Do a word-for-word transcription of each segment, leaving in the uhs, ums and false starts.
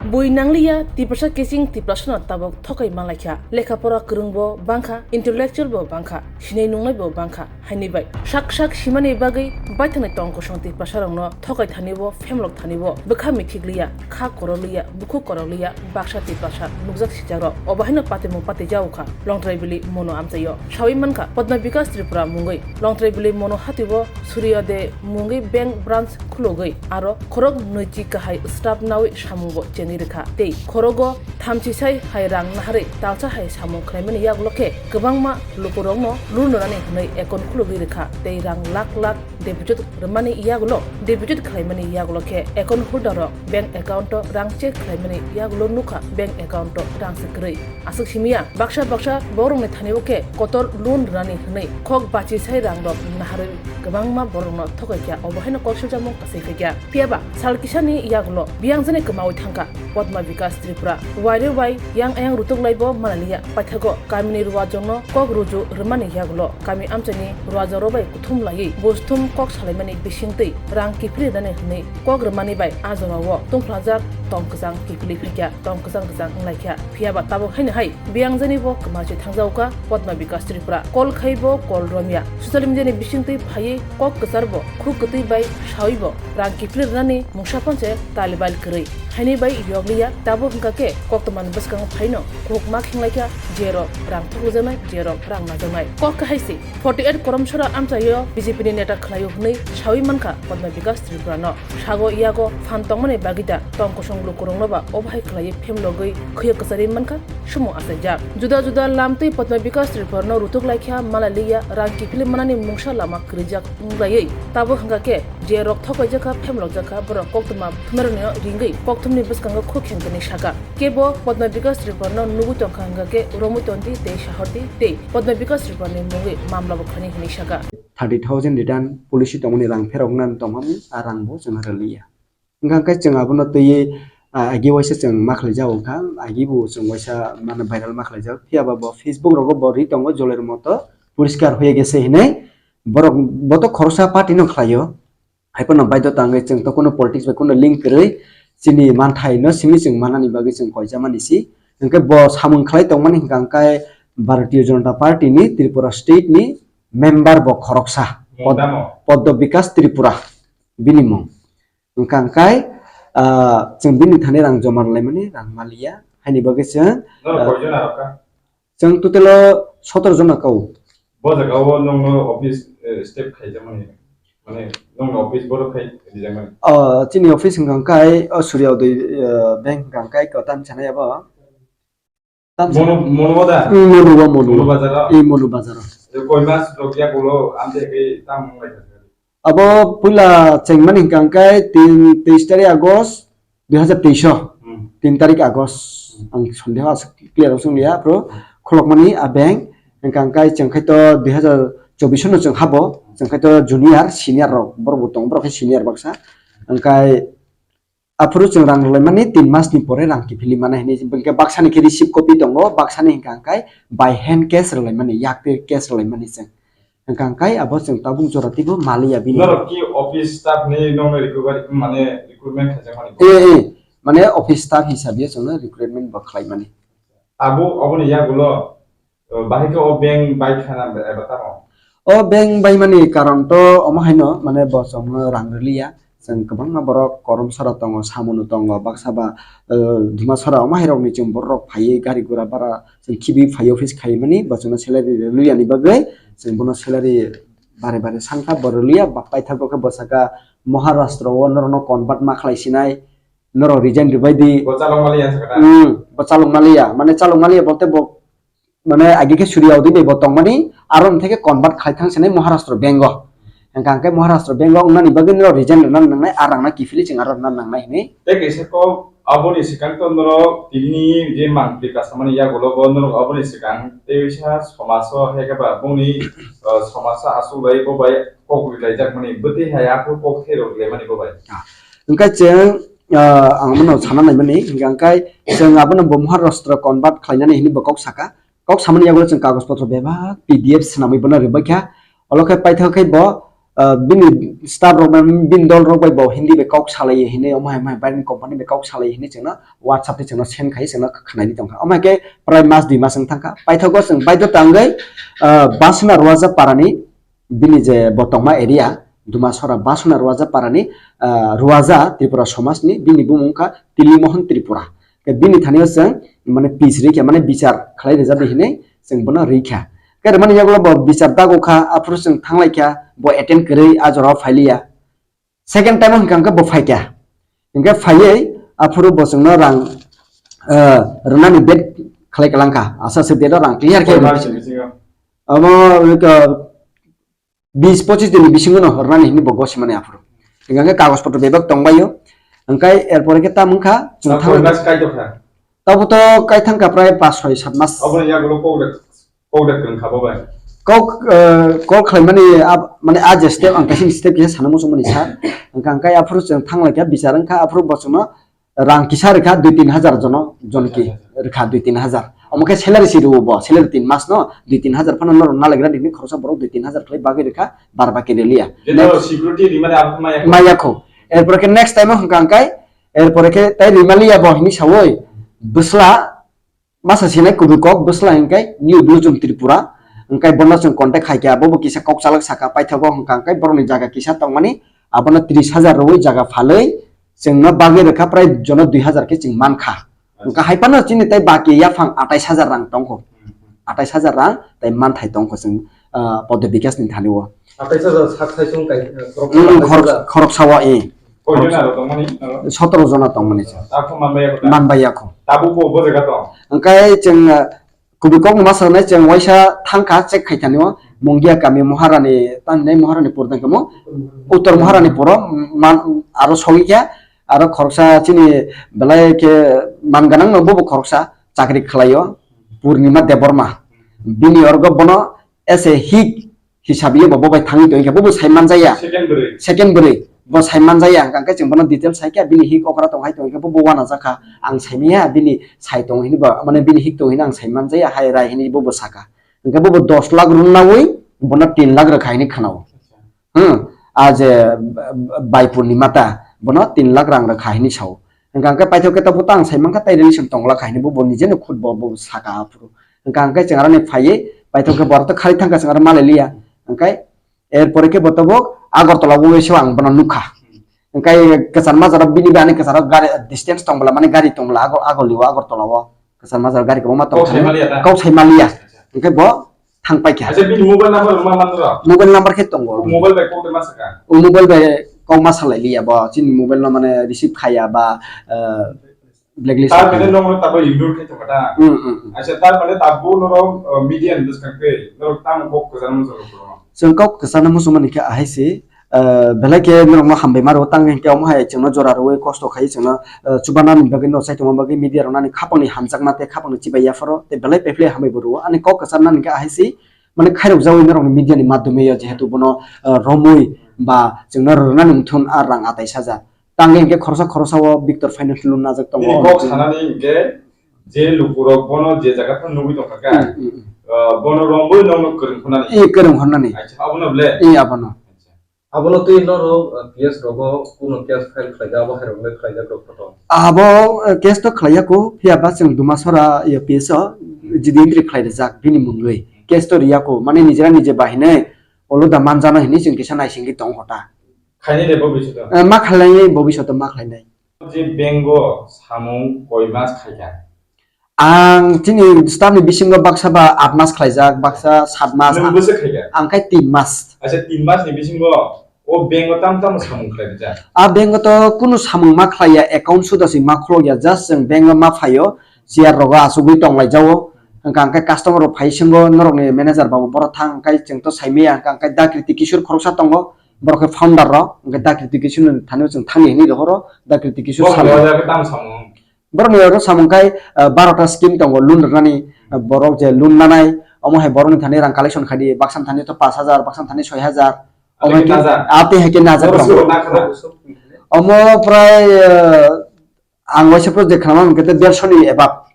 Bui nangliya, Tiprasa kiching Tiprasano tabok thokai manlaikha. Lekha pora kwrwngbo bangkha, intellectual bo bangkha, sinai nungnaibo bangkha. Haini bai sak sak simani bagwi baithangni tong kosong Tiprasarokno thokai thanibo, phemlok thanibo bwkha mithigliya, kha korokliya, bukhuk korokliya, baksa Tiprasa nukjak sijakrok. Obo haino patimung patijao kha Longtrai bili mono amchaio. Sawi mankha Padma Bikas Tripura mungwi Longtrai bili mono hatio Surya de mungwi bank branch khulogwi aro khorok nwichi kahai staff nawi samungbo chengwi rwkha. Tei khorogo thamchi sai hai rang naharwi talsa hai samung khlaimani yagulo khe kwbangma lukurokno loan rwnani hwnwi account khulogwi rwkha tei rang lakh lakh deposit rwmani yagulo, deposit khlaimani yagulo khe account holder rok bank account o rang check khlaimani yagulo nukha bank account o rang se kwrwi. Aswk simiya, baksa baksa borokni thani o khe kotor loan rwnani hwnwi khok bachi sai rang rok naharwi kwbangma borokno thokai kha, obo haino kok silchakmung kasai phai kha. Phiya ba sal kisani yagulo biyangjani kwmawi thangkha Padma Bikas Tripura. Wairwi wai yang ayang rutuk laibo manaliya. Paithago kamini ruajwkno kok ruju rwmani yagulo kami amchaini ruajwkrok bai kuthum laiwi busthum kok salaimani bisingtwi rang kiphilwi rwnani hwnwi kok rwmani bai a jorao tongphlajak tong kwchang kiphilwi phaikha, tong kwchang kwchang wnglaikha. Phiya ba tabuk haino hai biyangjani bo kwmachi thangjaokha Padma Bikas Tripura. Call khai bo call romya. Social media ni bisingtwi phaiwi kok kwchar bo khuk kwtwi bai sawi bo rang kiphilwi rwnani mungsa phonse talibail kwrwi. Haini bai yokliya tabuk hwnkha khe koktwmani bwskango phaino khuk ma khenglaikha, jerok rang thokjaknai, jerok rang najaknai. Kok kahai se forty eight Koromsora amchaio B J P ni neta khwlaio hwnwi sawi mankha Padma Bikas Tripura no. Sago yago phan tongmani bagwi da tong kosong lukurokno ba obo hai khwlaiwi phemlogwi khwiyo kwcharwi mankha sumo achaijak. Juda juda lamtwi Padma Bikas Tripura no rutuk laikha, malaliya, rang kiphilwi manani mungsa lama kwrwijak wnglaiwi. Tabuk hwnkha khe je rok thokaijakha, phemlokjakha, borok koktwma thumerokno ringwi kokthumni bwskango khuk khengkani saka. Kebo Padma Bikas Tripura no nugwi tongkha hwnkha khe romwi tondi tei sahordi tei Padma Bikas Tripura ni mungwi mamla bo khlaini hwnwi saka. Thirty thousand return policy tongmani rang pheroknani tongmani a rang bo chwng rwliya. Hwnkha khe chwng abono twiwi, ah, agi waisa chwng ma khlai jago kha, agi bo chwng waisa mano viral ma khlai jago. Phiya ba bo Facebook rogo bo ri tongo joler moto poriskar hoye gese hinwi. Borok bo to khoroksa party no khlaio. Hai phano baidhota wngwi chwng to kuno politics bai kuno link kwrwi chini manthai no simi chwng manani bagwi chwng koijamani si. Hwnkhe bo samung khlai tongmani hwnkha khe Bharatiya Janata Party ni Tripura state ni member bo khoroksa. Pod-, Mungdamo? Poddo Bikas Tripura bini mung. Hwnkha khe, ah, chwng bini thani rang joma rwlaimani rang maliya. Haini bagwi chwng, Norok ah, koijon arokha? Chwng total o sotor jona kau. Bo jaga o nongno office, eh, step khaijakmani, mane nongno office borok khai rijakmani. Ah, chini office hwnkha khe, o Surya Uday, eh, bank hwnkha khe kotam sanai abo. Tam Monu, Monu da? Hmm, Monu ba, Monu. Monu bazar o? Eh, Monu bazar o. Eh, koi mas rok ya gulo amde ke tam lai thaka. Abo puila chengmani hwnkha khe tin, teis tarik August dui hazar teis o. Hmm. Tin tarik August. Ang sondeho aswk clear o swngliya, bro. Khulokmani a bank. Hwnkha khe chwng khai to dui hazar chobbish o no chwng habo. Chwng khai to junior, senior rok. Borok bo tongo, borok khe senior baksa. Hwnkhe Aphuru chwng rang rwlaimani tin masni pore rang kiphilwi mano hinwi, hwnkhe baksani khe receipt copy tongo, baksani hwnkha khe by hand cash rwlaimani, yak twi cash rwlaimani chwng. Hwnkha khe abo chwng tabuk jora twibo maliya bini. Norok ki office staff ni nongno recruitment, mane recruitment khaijakmani? Eh, eh, mane office staff hisabe chwngno recruitment bo khlaimani. Abo, oboni yagulo, o, bahai khe o bank bai khana eba tamo? O bank baimani karon to omo haino, mane bo chwngno rang rwliya. Chwng kwbangma borok korom sara tongo, samono tongo, baksa ba, o, Dimasara omo hairokni chwng borok phaiwi gari gura bara chwng khibi phaiwi office khaimani, bo chwngno salary rwliyani bagwi chwng bono salary bare bare sankha, bo rwliya, ba paithago khe bo saka Maharashtra o norokno convert ma khlai sinai, norok resign rwbai di. Bo chalok maliya sakha da? Hmm, bo chalok maliya, mane chalok maliya bolte bo mane agi khe Surya Uday bai bo tongmani, aro hwnkhe convert khai thang sinai Maharashtra bank o. Hwnkha hwnkhe Maharashtra bank o wngnani bagwi no resign rwna nangnai, a rangna kiphilwi chwng aro rwna nangnai hinwi. Tei kaisa kok aboni swkang to norok tini je mangpili kasamani yagulo bo norok aboni swkang tei waisa somaso hai khe ba bongni, o, somaso aswk bai bo bai kok rilaijakmani bwtwi hai aphuru kok therok rilaimani bo bai. Ah, hwnkhe chwng, ah, ang bono sana naimani, hwnkha hwnkhe chwng abono bo Maharashtra convert khlainani hinwi bo kok saka. Kok samani yagulo chwng kagoj potro bebak P D F swnamwi bono rwbaikha. Olo khe paithago khe bo, ah, bini staff rok bai, bini dol rok bai bo Hindi bai kok salai hini, omo hai, omo hai, Biden company bai kok salai hini chwngno WhatsApp ni chwngno send khai chwngno khwnai di tongkha. Omo hai khe prai mas dui mas wng thangkha. Paithago chwng baidhota wngwi, ah, Basuna Ruaja parani bini je bo tongma area, Dumasora Basuna Ruaja parani, ah, Ruaja Tripura somajni bini bumung wngkha Tili Mohon Tripura. Khe bini thani o chwng mane pis rikha, mane bichar khlai rijadi hinwi chwng bono rikha. Khe rwmani yagulo bo bichar dago kha, aphuru chwng thanglai kha, bo attend kwrwi a jorao phailiya. Second time o hwnkha hwnkhe bo phaikha. Hwnkhe phaiwi aphuru bo chwngno rang, eh, rwnani date khlai kwlangkha. Asa se date o rang clear khe. Koi mas ni bisingo? Omo, eh, bis pochis din ni bisingo no rwnani hinwi bo gosimani aphuru. Hwnkha hwnkhe kagoj potro bebak tongbaio. Hwnkhe erpore khe tamo wngkha chwng tamo thang. Koi mas kai tongkha? Tabo to kai thangkha prai pas soi sat mas. Obo yagulo kok de, kok de kwrwng kha bo bai. Kok, eh, kok khlaimani ab-, mane a je step ang kaisa step khe sana muchungmani sa. Hwnkha hwnkhe aphuru chwng thanglaikha bichar wngkha aphuru bo chwngno rang kisa rwkha dui tin hajar jono, jonki rwkha dui tin hajar. Omo khe salary si rwo bo, salary tin mas no dui tin hajar phano norok nalagra nini khoroksa borok dui tin hajar khlai bagwi rwkha, bar baki rwliya. Jeno security rimani abo maya kho. Maya kho. Erpore khe next time o hwnkha hwnkhe, erpore khe tai rimaliya bo hinwi sawi bwsla masa sinai kubui kok bwsla hwnkhe New Blossom Tripura. Hwnkhe bono chwng contact khaikha, bobo kisa kok chalak saka paithago hwnkha hwnkhe borokni jaga kisa tongmani abono tris hajar rwi jaga phalwi chwngno bagwi rwkha prai jono dui hajar khe chwng mankha. Hwnkha hai phano chini tai baki yaphang atais hajar rang tongkho. Atais hajar rang tai manthai tongkho chwng, ah, Podo Bikasni thani o. Atais hajar sak sai chwng kai, eh, khoroksa Mm, atais khorok-, hajar. Khoroksa o, eh. Koi jona ro tongmani, aro? Sotoro jona tongmani. Acha, ta kho manbaiya kho ta? Manbaiya kho. Tabuk bo bo jaga tong? Hwnkhe chwng, ah, kubui kok ma sanai chwng waisa thangkha check khai thani o. Mungia kami Maharani, tang hinai Maharani pur tang kamo. Uttor Maharani puro man, aro sogwi khe, aro khoroksa chini belai khe man ganang no bobo khoroksa chakri khlai o. Purnima Debbarma. Bini orgo bono as a hik hisabiya bo, bo bai thangwi tongkha, bo bo sai manjaya. Second bwrwi. Second bwrwi. Bo sai manjaya, hwnkha hwnkhe chwng bono details sai kha, bini hik okra tong hai tong khe, bo bo uanajakha, ang saimanya, bini sai tong hini bo, mane bini hik tong hini ang sai manjaya, hai rai hini bo bo sakha. Hwnkhe bo bo dos lakh rwnawi, bono tin lakh rwkha hini khwnao. Hmm, a je, b-, b-, bai purnima ta, bono tin lakh rang rwkha hini sao. Hwnkha hwnkhe paithak khe tabuk tang sai mankha, tai relation tongla kha hini bo, bo nijeno khud bo, bo saka aphuru. Hwnkha hwnkhe chwng aroni phaiwi, paithak khe borok to khari thangkha chwng aro malai liya. Hwnkhe erpore khe bo tabuk Agartala o se ang bono nukha. Hwnkhe kwchar majaro bini bai ani kwcharo gari distance tong bwla, mane gari tong bwla Ago-, Agoli o Agartala o. Kwchar majaro gari kwbangma tong Kok sai thangwi. Maliya ta? Kok sai maliya. Acha, acha. Hwnkhe bo thang paikha. Acha, bini mobile number rwma man rw? Mobile number khe tongo. Mobile bai kok de ma saka? O mobile bai kok ma salai liya bo. Chini mobile no mane receive khaya ba, eh, blacklist. Tar mane nongno tabo ignore khai tongkha ta? Hmm, hmm, hmm. Acha, tar mane tabo norok, eh, media ni bwskang tei norok tamo kok kwchangma muchungo borok? Chwng kok kwchangma muchungmani khe ahai se, eh, belai khe norokno hambai ma rwo, tang hinkhe omo hai chwngno jora rwui kosto khai chwngno, eh, chubanani bagwi no chaitongma bagwi media rok nani khapangni hamjakma tei khapangni chibai yapharo tei belai pephle hambai bo rwo. Ani kok kwcharnani khe ahai se, mane khairok jaui norokni media ni madhyome o jehetu bono, eh, romwi ba chwngno rwnani wngthun a rang atais hajar. Tang hinkhe khoroksa khoroksa o Victor Finance loan najak tongo. Nini kok sanani hinkhe je lukurok bono je jaga phano nugui tongkha kha, hmm, hmm, hmm, eh, bono romwi nokno kwrwng khornani. Eh, kwrwng khornani. Acha, abono ble? Eh, abono. Acha. Abono twi norok, eh, P S rogo kuno case file khlaijak, abo hai rok le khlaijak rok photo. Abo, eh, case to khlaiya ko, phiya ba chwng Dumasora, eh, P S o, G D entry khlai rijak, bini mungwi. Case to riya ko, mane nijera nije bahinai, olo da manjana hinwi chwng kisa naisingwi tong kho ta. Khainai de bobishoto? Eh, ma khlainai, bobishoto ma khlainai. Je bank o samung koi mas khaikha? Ang chini staff ni bisingo baksa ba aat mas khlaijak, baksa saat mas. Nwng bwswk khaikha? Ang khai tin mas. Acha, tin mas ni bisingo o bank o tamo tamo samung khlai rijak? A bank o to kunu samung ma khlaiya, account suda si ma khulokya, just chwng bank o ma phaio, chair rogo achugwi tonglaijao. Hwnkha hwnkhe customer rok phai swngo, norokni manager babu borok thang, hwnkhe chwng to saimaya, hwnkha hwnkhe Dakriti Kishore khoroksa tongo, borok khe founder rok, hwnkhe Dakriti Kishore ni thani o chwng thangwi hinwi rohoro, Dakriti Kishore. Bo salo. Khe tamo samung? Borokni oro samung khai, ah, barota scheme tongo loan rwnani, ah, borok je loan nanai, omo hai borokni thani rang collection khai di, baksa thani to pash hajar, baksa thani soi hajar. Omo hai khe, ah, tei hai khe najak tongo. Omo prai, ah, ang waisa project khanama hwnkhe tei dershoni above.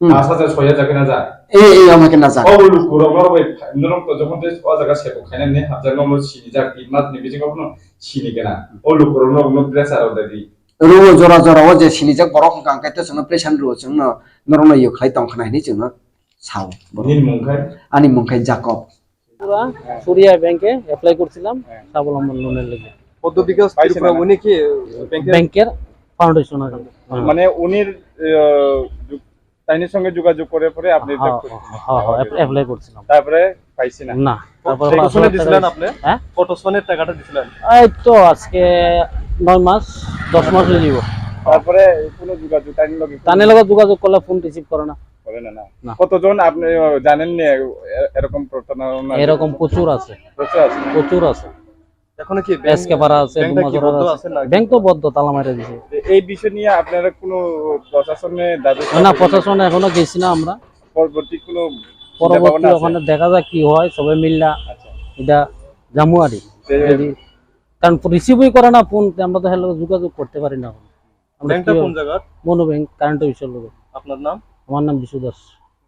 Hmm. Paanch hajar, soi hajar khe na jak. Eh, eh, omo khe na jak. O lukurok norok bai, norok to jokhon tei o jaga sebo khainani hapjak norok sinijak, tin mas ni bisingo bono sini kena. O lukurok norok no pressure o dadi. Rwo jora jora o je sinijak borok hwnkha hwnkhe tei chwngno pressure rwo chwngno norokno yokhlai tongkhna hinwi chwngno sao borok. Nini mung khai? Ani mung khai Jacob. Tripura সুরিয়া ব্যাংকে অ্যাপ্লাই করছিলাম স্বাবলম্বন লোনের লেগে। পদ্ম বিকাশ ত্রিপুরা উনি কি ব্যাংকের? ব্যাংকের ফাউন্ডেশন আছে। মানে উনি, আহ, যু-, তাইনের সঙ্গে যোগাযোগ করে পরে আপনি এটা হ্যাঁ, করছেন? হ্যাঁ, হ্যাঁ, অ্যাপ-, অ্যাপ্লাই করছিলাম। তারপরে পাইছি না। না, তারপরে কত পাঁচ সনে হাজার টাকা দিছিলেন দিয়েছি। আপনি? হ্যাঁ? কত সনের টাকাটা দিছিলেন? এই তো আজকে নয় মাস, দশ মাস হয়ে যাব। তারপরে কোনো যোগাযোগ, তাইনের লগে কোনো তাইনের লগে যোগাযোগ করলে ফোন রিসিভ করে না। করে না, না। না। কতজন আপনি, আহ, জানেন নি এ-, এরকম প্রতারণা? এরকম প্রচুর আছে। প্রচুর আছে? প্রচুর আছে। এখনো কি ব্যাংক, এসকে পাড়া আছে, ব্যাংকটা কি ডুমাজোড়া বন্ধ আছে। আছে না? ব্যাংক তো বন্ধ, তালা মারা দিছে। এ-, এই বিষয় নিয়ে আপনারা কোনো প্রশাসনে দাবি না, না, করেন? প্রশাসনে এখনো গেছি না আমরা। পরবর্তী কোনো চিন্তা পরবর্তী ভাবনা আছে? ওখানে দেখা যাক কি হয়, সবাই মিললা আচ্ছা। এটা জামুয়ারি। যে যদি, কারণ রিসিভই করে না ফোন, আমরা তো হের লগে যোগাযোগ করতে পারি না এখন। আমরা ব্যাংকটা কি কোন হবে? জায়গার? মনো ব্যাংক, কারেন্ট অফিসের লগে। আপনার নাম? আমার নাম বিশু দাস।